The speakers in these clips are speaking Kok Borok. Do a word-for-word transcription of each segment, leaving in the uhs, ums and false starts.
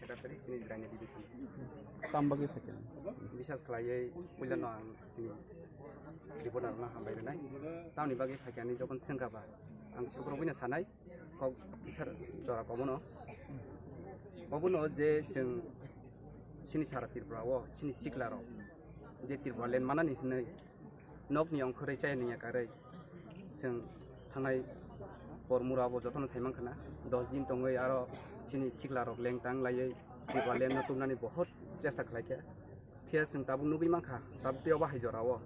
Secretary, chini Drainage Division. Tam bagwi phaikha? Bisas khlaiwi puilano ang chini reporter no hambai rwnai. Tamni bagwi phaikha hinwi jokon swngkha ba, ang sukrubwino sanai kok kisa jora kobono. Obono je chwng chini sara Tripura o chini sikla rok je Tripura land manani hinwi nokni ongkhorwi chaya nungya karwi chwng thangnai por mura bo jotono saimankha na, dos din tongwi aro chini sikla rok lengtang laiwi Tripura land no tubnani bohot chesta khlaikha. Phiya chwng tabuk nugwi mankha, tabuk tei obo hai jora o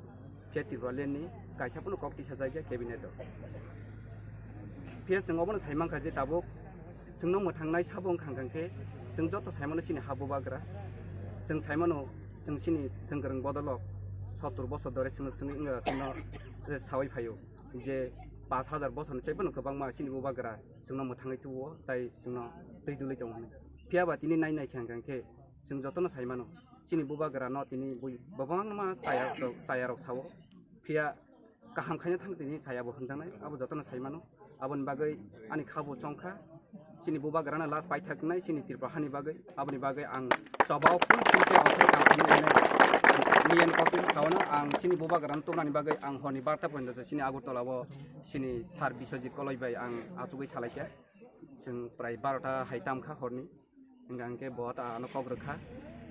phiya Tripura land ni kaisa phano kok tisajakya cabinet o. Phiya chwng obono saimankha je tabuk chwngno mwthangnai sabo wngkha hwnkhe chwng joto saimano chini ha bubagra. Chwng saimano chwng chini thwngkwrwng bodolok sottor bosor dore chwngno chwngwi wngya chwngno sawi phaio je pash hajar bosorni chaibono kwbangma chini bubagra chwngno mwthangwi tubuo tai chwngno twi dulwi tongo hinwi. Phiya ba tini nai naikha hwnkhe chwng jotono saimano chini bubagrano tini bui kwbangma chayarok sao. Phiya kaham khaina thang tini chaya bo hwnjaknai, abo jotono sai mano. Aboni bagwi ani kha bo chongkha, chini bubagrano last paithaknai chini Tripura hani bagwi. Aboni bagwi ang chobao phul phul khe ongkhorwi tang philnai hinwi miyan kokni saono ang chini bubagrano tubunani bagwi ang horni barta pointo chini Agartala o chini sir Biswajit Koloi bai ang achugwi salaikha. Chwng prai barota hai tamkha horni. Hingka hingke bo ta ano kok rwkha.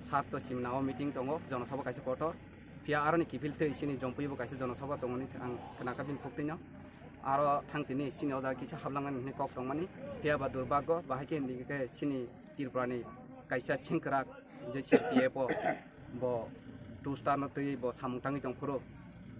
Sat to simna o meeting tongo, jonosabha kaisa kotor. Phiya aroni kiphil twi chini Jompui bo kaisa jonosabha tongo ni ang khnakha bini phuktwino. Aro thang tini chini o jaga kisa hablangnani hwnwi kok tongmani. Phiya ba durbago bahai khe hwnwi khe chini Tripura ni kaisa sengkrak je C R P F o bo two star no twi bo samung tangwi tongphuru.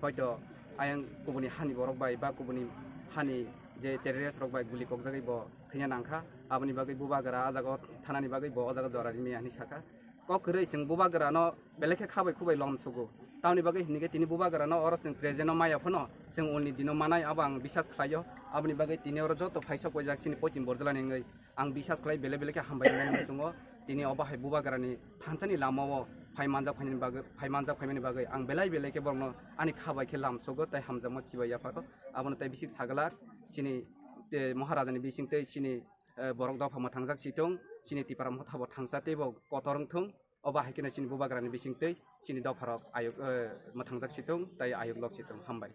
Hoito ayang kubuni hani borok bai ba kubuni hani je terrorist rok bai guli kokjagwi bo thwina nangkha, aboni bagwi bubagra ah jaga o thanani bagwi bo o jaga jora rimaya hinwi sakha. Kok kwrwi chwng bubagrano belai khe khabai khubai lom sugo, tamoni bagwi hinkhe tini bubagrano oro chwng present o maya phano chwng ulni dino manai, abo ang bisas khlaio. Aboni bagwi tini oro joto phaisok paijak chini Pochim Borjolani wngwi ang bisas khlai belai belai khe hambai mano muchungo. Tini obo hai bubagrani thansani lama o phai manjak phainani bagwi, phai manjak phaimani bagwi ang belai belai khe borokno ani khabai khe lam sugo tei hamjakma chibai yapharo. Abono tei bisik sagwlak chini, eh, Maharajani bising tei chini, eh, borok dopha mwthangjak si thung, chini Tipra Motha bo thangsa tei bo kotor wng thung. Obo hai kheno chini bubagrani bising tei chini dopharok ayuk, eh, mwthangjak si thung tei ayuk lok si thung. Hambai.